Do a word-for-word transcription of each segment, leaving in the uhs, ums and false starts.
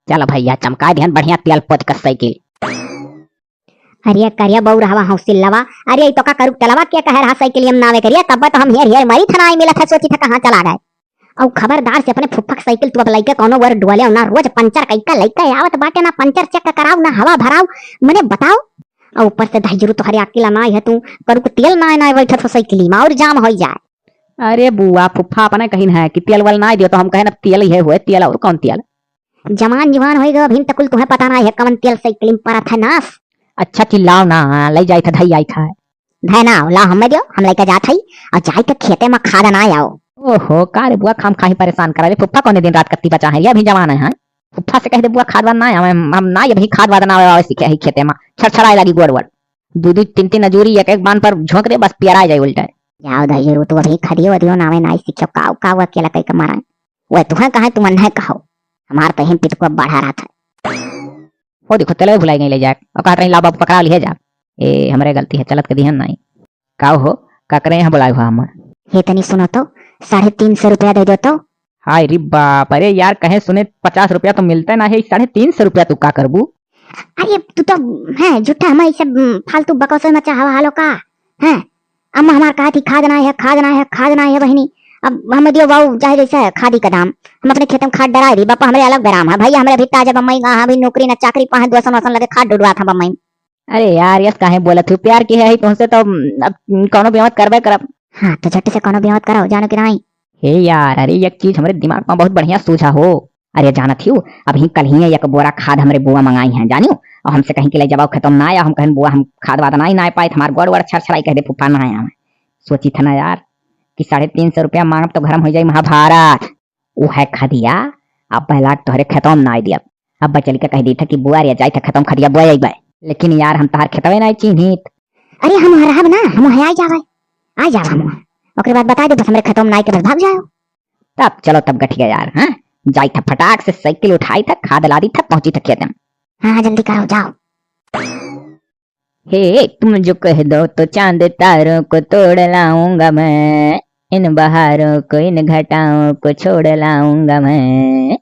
चल भइया, चमकाइ दिहन बढ़िया तेल पोत क साइकिल। अरे करिया बउर हवा हौसिल्लवा, अरे ई तो का करुक तेलवा के कहे रहा साइकिलिया में नावे करिया, तब तो हम हेर हेर मरी थनाई मिलत है, सोची था कहाँ चला गए। अउ खबरदार से अपने फुफ्फा के साइकिल तू अब लइके कौनो वर डोले ना, रोज पंचर कइका लइके आवत बाटे, ना पंचर चेक कराओ ना हवा भराओ, मने बताओ। अउ ऊपर से धैजरू तोहरे अकिल नाई है, तू करुक तेल नाई नाई बैठत हो साइकिली में और जाम होइ जाए। अरे बुआ फुफ्फा अपने कहिन है कि तेल वेल नाई दियो तो हम कहेन अब तेल ही है हुए तेल और कौन तेल। जवान जुवान होइ गयो अभिन तकुल तुहे पता नाई है कवन तेल साइकिली में परत है नास। अच्छा चिल्लाओ ना, लइ जाइत है धई आइत है। धै ना, लाओ हमें दियो, हम लइके जात हई, अउ जाइत है खेते में खाद ना आओ। ओहो, का रे बुआ, खाम खाही परेशान करा रे, फुफ्फा कौने दिन रात कत्ती बचा है, ये अभी जवान है, हाँ? फुफ्फा से कह दे बुआ खाद वाद ना आवे, हम, हम ना ये अभी खाद वाद ना आवे, आवे सीखे ही खेते में, छरछराए लागी गोड़ वोड़। दू दू तीन तीन अजूरी एक एक बान पर झोंक दे, बस पियरा जाए उल्टा। जाओ धैजरू, तू अभी खदियो वदियो नावे नाई सीखे, काव काव अकेला कई के मारा। वह तुहे कहे, तुम अन्हे कहो, हमार तो हिम पिटुआ बढ़ा रहा था। ओ देखो, तेलवे भुलाई गई ले जाए। और कहत रही, "लाओ बाबू, पकड़ा लिहे जा।" ए, हमरे गलती है, चलत के दिहन नाई। का हो, का करे यहाँ बुलाए हुआ हम? हे तनी सुनो तो, साढ़े तीन सौ रुपया दे दो तो। हाय रे बाप, अरे यार, कहे सुने पचास रुपया तो मिलते ना है, साढ़े तीन सौ रुपया तू का करबू? अरे तू तो है झूठा, हम ऐसे, उम, फालतू बकवास में चाहवा हालो का? हैं? अम्मा हमार कहा थी, "खाद ना है, खाद ना है, खाद ना है बहिनी।" अब हम दियो बाऊ, चाहे जैसा है, खादी का दाम। हम अपने खेत में खाद डराए दी, बापा हमरे अलग बेराम है, भैया हमरे अभी ताजा बम्बई गा, अभी नौकरी ना चाकरी पाहे, दोसन वोसन लगे खाद डुडुआ था बम्बई। अरे यार, यस काहे बोलत हो? प्यार की है ही तुमसे तो, अब कौनो बेमत करबे करब। हाँ, तो झट से कौनो बेमत करो, जानो कि नहीं? हे यार, अरे एक चीज हमरे दिमाग में बहुत बढ़िया सूझा हो। अरे जानत हियो, अभी कल ही एक बोरा खाद हमरे बुआ मंगाई हैं, जानियो? और हमसे कहीं के ले जबाओ खेतों ना आया, हम कहें बुआ हम खाद वाद ना ही ना पाए, हमार गोड़ वोड़ छरछराई कह दे फूफा ना आया। सोची था ना यार कि साढ़े तीन सौ रुपया मांगब तो घर में हो जाई महाभारत। उ है खदिया, अब पहला तोहरे खेतों में ना आई दिया। अब बचल के कह दी था कि बुआ रे जाई था खेतों में खदिया बुआ आई बाय। लेकिन यार हम तहार खेतवे ना चिन्हित। अरे हम रहब ना, हम है आई जावे, आई जावे हम। ओकरे बाद बता दे बस हमरे खेतों में ना आई के बस भाग जाओ। तब चलो तब गठ गया यार, हाँ? जाई था फटाक से साइकिल उठाई था, खाद ला दी था, पहुंची था खेत में। हाँ, हाँ, जल्दी करो, जाओ। हे, तुम जो कह दो तो चांद तारों को तोड़ लाऊंगा मैं, इन बहारों को, इन घटाओं को छोड़ लाऊंगा मैं।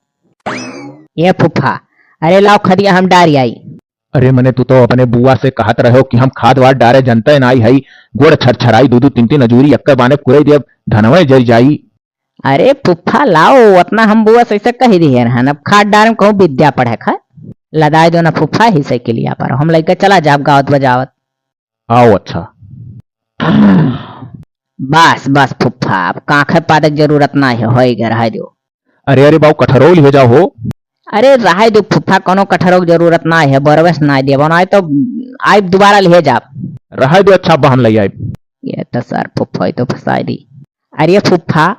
ये फूफा, अरे लाओ खदिया हम डारी आई। अरे मने तू तो अपने बुआ से कहत रहो कि हम खाद वाद डारे जनते नाई हई, गोड़ छरछराई, दू दू तीन तीन अजूरी यक्के बाने कुरई देब, धनवे जर जाई। अरे फुफ्फा लाओ, उतना हम बुआ से ऐसे कह दिए रहन, अब खाद डारे में कहूँ विद्या पढ़े खा। लदाई दो ना फुफ्फा ही साइकिलिया पर, हम लइके चला जाब गावत बजावत। आओ अच्छा। बस, बस फुफ्फा, अब कांखे पादे के जरूरत ना है, होई गए, रहे दो। अरे, अरे बाऊ, कठरौल हो जाओ हो। अरे रहे दो फुफ्फा, कोनो कठरौ के जरूरत ना है, बरवेस ना देबो ना, तो आई दोबारा ले जाब। रहे दो, अच्छा अब्बा, हम ले आइब। ये तो सर फुफ्फा ही तो फंसाई दी। अरे फुफ्फा,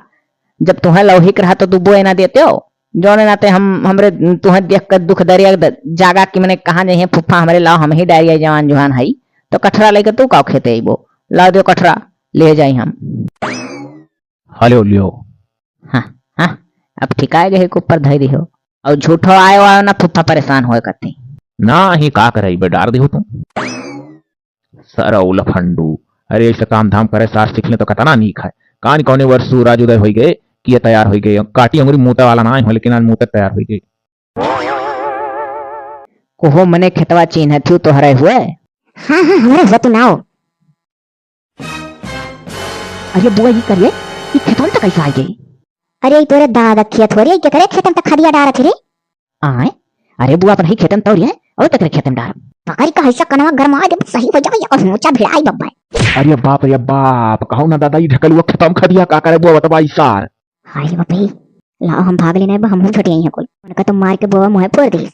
जब तुहें लौहिक रहा तो तू बोए ना देते हो, जौने नाते हम, हमरे तुहें देख कर दुख दरिया द-, जागा कि मने कहाँ जाइए फुफ्फा, हमरे लाओ, हम ही डारिया जवान जुहान हई, तो कठरा लेके तू का खेते अइबो? लाओ दो कठरा, ले जाई हम। हलो लियो। हाँ, हाँ, अब ठिकाए गए के ऊपर धई दिहो। और झूठो आयो आयो ना फुफ्फा परेशान होए करती। ना ही का करे बे, डार दिहो तू। सरऊ लफंडू, अरे ऐसे काम धाम करे सास सीख ले तो कतना नीक है। कान कौने वर्ष सूरज उदय होई गए कि ये तैयार होई गए। काटी अंगुरी मूता वाला ना हो, लेकिन आज मूता तैयार होई गए। कोहो मने खेतवा चीन्हत हूँ तोहरे हुए? हाँ, हाँ, हमरे हुए तू नाओ। अरे बुआ, ई करिए, ई खेतन त कैसे आ गई? अरे, ई तोरे दादा खेत हो रे, ई केकरे खेतन त खदिया डारत है रे? आय, अरे बुआ, अपन ही खेतन तौरी है, और तकरे खेतन डार। पकड़ी का हिस्सा कनवा गरमा दे, सही हो जाए, और मोचा भिड़ाई बब्बा। अरे बाप रे बाप, कहो ना दादा, ई ढकलुआ खेतम खदिया का करे बुआ, बतबा ई सार। हाय रे बाप रे, लाओ हम भाग लेने बा, हम हूँ छोटे आई हैं कुल। उनका तो मार के बुआ मुँह फोड़ दी।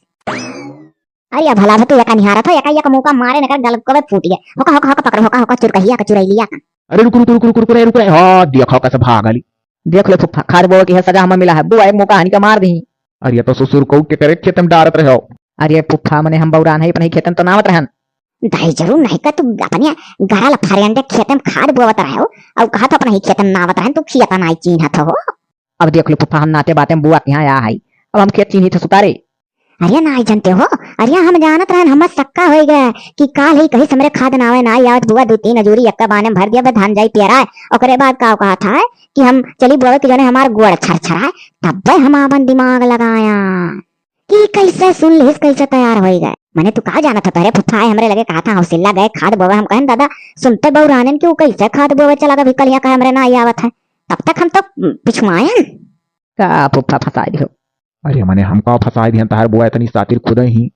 अरे भला भा तू एका निहारत हो, एका एक मौका मारे न कर गल कबे फूट गया। होका, होका, होका पकड़, होका, होका चुरकहिया का चुरैलिया का। अरे रुक, रुक, रुक, रुक, रुक रे, रुक रे। हाँ, देखो कैसे भाग गली। देख लो फुफ्फा, खाद बोवे की है सजा हमें मिला है। बुआ एक मौका हनी का मार दी। अरे तो ससुर को के करे खेतम डारत रहो। अरे फुफ्फा, मने हम बौरान है, अपने खेतन तो नावत रहन। दाई जरूर नहीं का तू अपने गरल फरेंडे खेतम खाद बोवत रहो, और कहा तो अपने ही खेतम नावत रहन, तू खियता नाई चीन्हत हो। अब देख लो फुफ्फा, हम नाते बाते में बुआ के यहाँ आया है, अब हम खेत चीन्ही थे सुतारे। अरे नाई जानते हो, अरे हम जानत रहन, हमर सक्का होई गया कि काल ही कहीं से हमरे खाद नावे नाई आवत बुआ, दो तीन अजूरी यक्का बाने में भर दिया, बस धान जाई पेराए। ओकरे बाद का कहा था कि हम चली बुआ के जने हमार गोड़ छरछराए, तब्बे हम आपन दिमाग लगाया। कि कैसे सुन लिहिस, कैसे तैयार होइ गए। मने तू का जानत ह, तोहरे फुफा आए हमरे लगे, कहा था हौसिल्ला गए खाद बोवे। हम कहेन दादा, सुनते बउरानेन कि उ कैसे खाद बोवे चला गए, अभी कलिया कहे हमरे नाहीं आवत है। तब तक हम तो पिछुआएन। का फुफा फंसाइ दिहो? अरे मने हम का फंसाइ दिहन, तोहार बुआ इतनी सातिर खुदे ही।